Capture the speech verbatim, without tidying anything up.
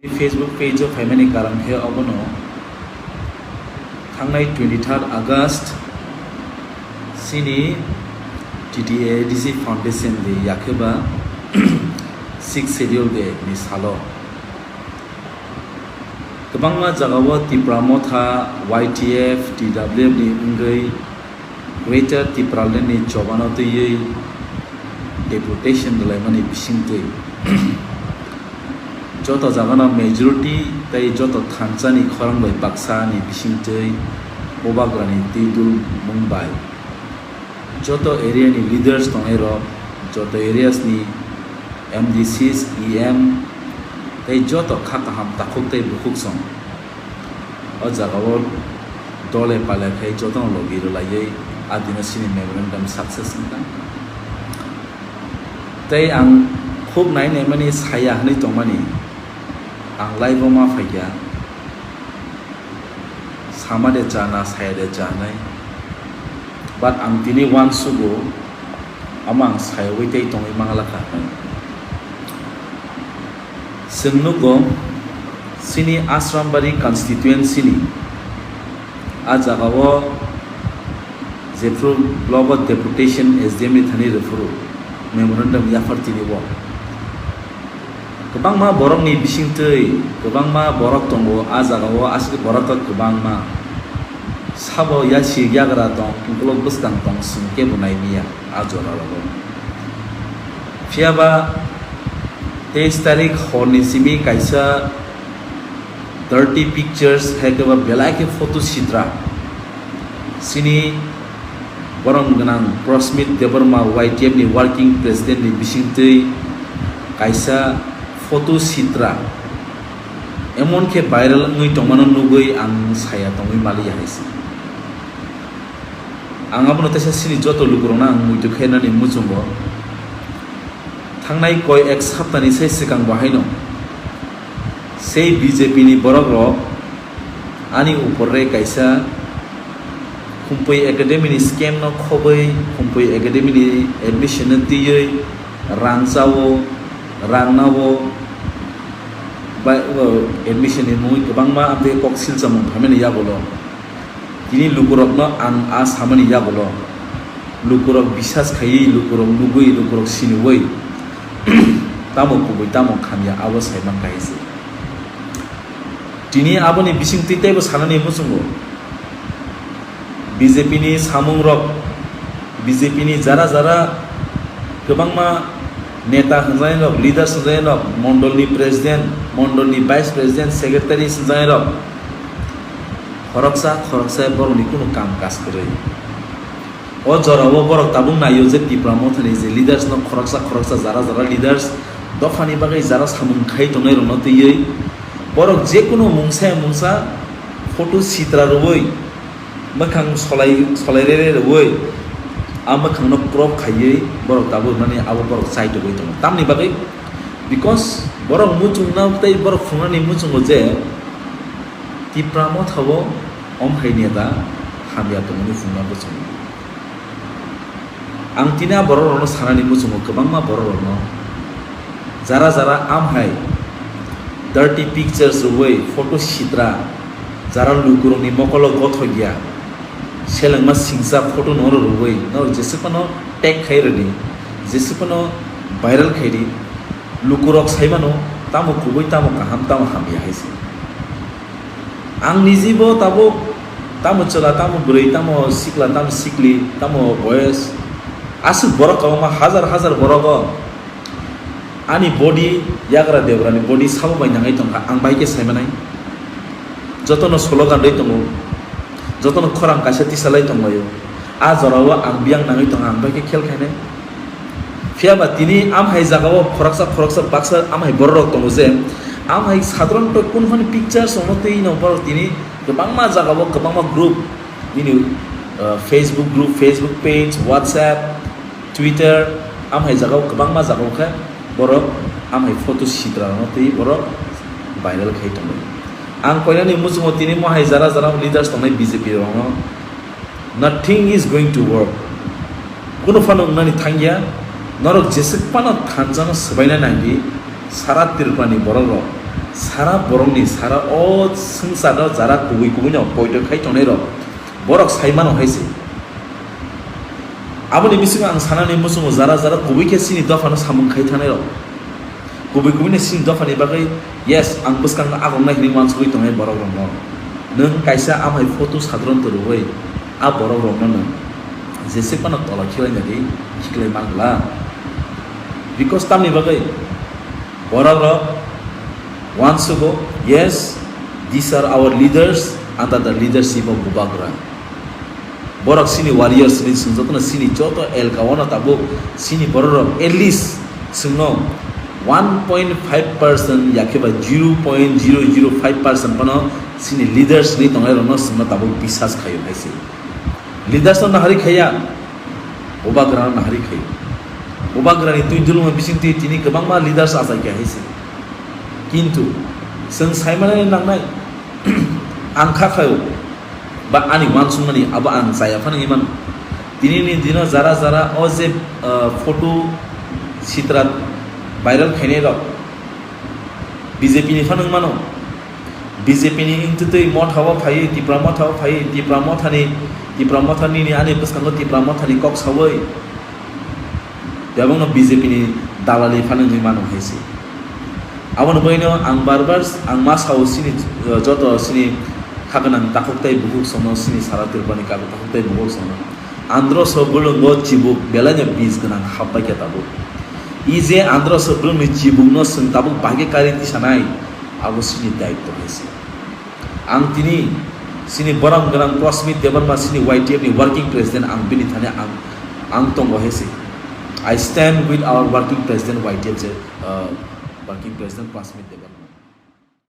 Facebook page o phaimani karon khe obono thangnai twenty third August chini T T A A D C Foundation Day, yakhe ba sixth Schedule Day ni salo kwbangma jagao Tipra Motha, Y T F, T W F ni wngwi Greater Tipraland ni chobano twiwi deputation rwlaimani bisingtwi joto jagano majority tei joto thansa ni khorang bai baksa ni bisingtwi Bubagra ni twi dul mung bai joto area ni leaders tongnai rok, joto areas ni M D Cs, E M tei joto kha kaham takhuk tei bukhuk song o jagao dole pale khai jotono logi rwlaiwi a dino chini memorandum success wngkha. Tei ang khuk nai naimani saya hwnwi tongmani ang live o ma phaikha, sama de cha na saya de cha nai, but ang tini uansugo. Omo ang sayogwi tei tongwi manglakha. Chwng nugo, chini Asrambari constituency ni a jagao jephru block o deputation S D M ni thani rwphuru memorandum yaphar tini o. Kwbangma borokni bisingtwi kwbangma borok tongo, a jagao aswk borok khe kwbangma. Sabo yasi yagra tong, ukulok bwskang tong, chwng kebo nai miya a jora rogo. Phiya ba teis tarik horni simi kaisa dirty pictures, hai khe ba belai khe photo sitra. Chini borok gwnang Prosmit Debbarma, Y T F ni working president ni bisingtwi kaisa photo sitra. Emon khe viral wngwi tongmano nugwi ang saya tongwi maliya hai se. Ang abono teisa chini joto lukurokno ang muitu khainani muchungo. Thangnai koi ek saptani sai swkang bo haino sei B J P ni borok rok ani upor re kaisa Khumpui Academy ni scam no khobwi Khumpui Academy ni admission no twiwi rang chao, rang nao, bai, o, admission ni mungwi kwbangma amtwi kok silchamung phaimani yagulo. Tini lukurokno ang a samani yagulo. Lukurok bisas khaiwi, lukurok nugwi, lukurok siniwi tamo kubui tamo khamya abo saiman kahai se. Tini aboni bisingtwi teibo sanani muchungo. B J P ni samungrok, B J P ni jara jara kwbangma neta hwnjakrok, leaders hwnjakrok, mondolni president, mondolni vice president, secretary hwnjakrok khoroksa khoroksa borokni kunu kam kaj kwrwi. O jorao borok tabuk naio je Tipra Mothani je leaders no khoroksa khoroksa jara jara leaders dophani bagwi jara samung khai tongnai rokno twiwi borok jekunu mungsa mungsa photo sitra rwui mwkhang solai solai rere rwui a mwkhangno crop khaiwi borok tabuk nani abo borok chai tongwi tongo. Tamni bagwi? Because borok muchungna tei borok phungnani muchungo je Tipra Mothao om hai neta hamya tongmani phungna bwchung. Ang tini a borok rokno sanani muchungo kwbangma borok rokno jara jara amhai dirty pictures rwui photo sitra jara lukurokni mokolo gothok ya selengma singsa photo no rwui no jeswk phano tag khai rwdi jeswk phano viral khai di lukurok sai mano tamo kubui tamo kaham tamo hamya hai se. Ang nijibo tabuk tamo chwla, tamo bwrwi, tamo sikla, tamo sikli, tamo boyes, aswk borok kwbangma hazar hazar borogo ani body yagra debrani body sabo bai nangwi tongkha, ang bai khe saimanai. Jotono slogan rwi tongo, jotono khorang kaisa tisalai tonglaio. A jorao ang biyang nangwi tongkha, ang bai khe khel khainai. Phiya ba tini amhai jagao khoroksa khoroksa baksa amhai borok rok tongo je amhai sadharanto kunphani pictures rokno twi no borok tini kwbangma jagao kwbangma group nini, uh, Facebook group, Facebook page, WhatsApp, Twitter amhai jagao kwbangma jagao khe borok amhai photo sitra rokno twi borok viral khai tongo. Ang koinani muchungo tini mohai jara jara leaders tongnai B J P rokno Nothing is going to work. Kuno phano wngnani thangya, norok jeswk phano thansa no swbaina nangdi, sara Tripura ni borok rok. Sara borokni, sara o swngcharo jara kubui kubui no poito khai tongnai rok, borok sai mano hai se. Aboni bisingo ang sanani muchungo jara jara kubui khe chini dophano samung khai thanai rok. Kubui kubui ni chini dophani bagwi, yes, ang bwskango agong nai hinwi uansugwi tongnai borok rokno. Nwng kaisa amhai photo sadron to rwui a borok rokno nwng jese phano tola khiklai nai khiklai mangla. Because tamni bagwi borok rok uansugo, yes, these are our leaders under the leadership of Bubagra. Borok chini warriors ni chwng jotono chini joto elka o no tabuk chini borok rok at least chwngno one point five percent yakhe ba zero point zero zero five percent phano chini leaders ni tongnai rokno chwngno tabuk bisas khaio hai se. Leaders no nahari khaiya, Bubagra no nahari khaio. Bubagra ni twi dulungni bising twi tini kwbangma leaders achai kha hai se. Kintu chwng sai mani nangnai, ang kha khaio, ba ani uansukmani abo ang chaya phano wngwi mano. Tini ni dino jara jara o je, ah, photo sitra viral khainai rok B J P ni phano wng mano. B J P ni wngtwi twi motha o phaiwi, Tipra motha o phaiwi, Tipra mothani, Tipra motha nini ani bwskango Tipra mothani kok sawi. Bebakno B J P ni dalali phano wngwi mano hai se. Aboni bagwino ang bar bar ang ma sao chini, uh, joto chini kha gwnang takhuk tei bukhuk songno chini sara Tripura ni kha takhuk tei bukhuk songno. Andro so bwlwngo chibuk belai no bis gwnang hap bai khe tabuk. I je andro so bwlwngni chibukno chwng tabuk bahai khe kari tisanai abo chini daitw hai se. Ang tini chini borom gwnang Prasmit Debbarma chini Y T F ni working president ang bini thani ang, ang tongo hai se. I stand with our working president Y T F je, uh, working president Prasmit Debbarma.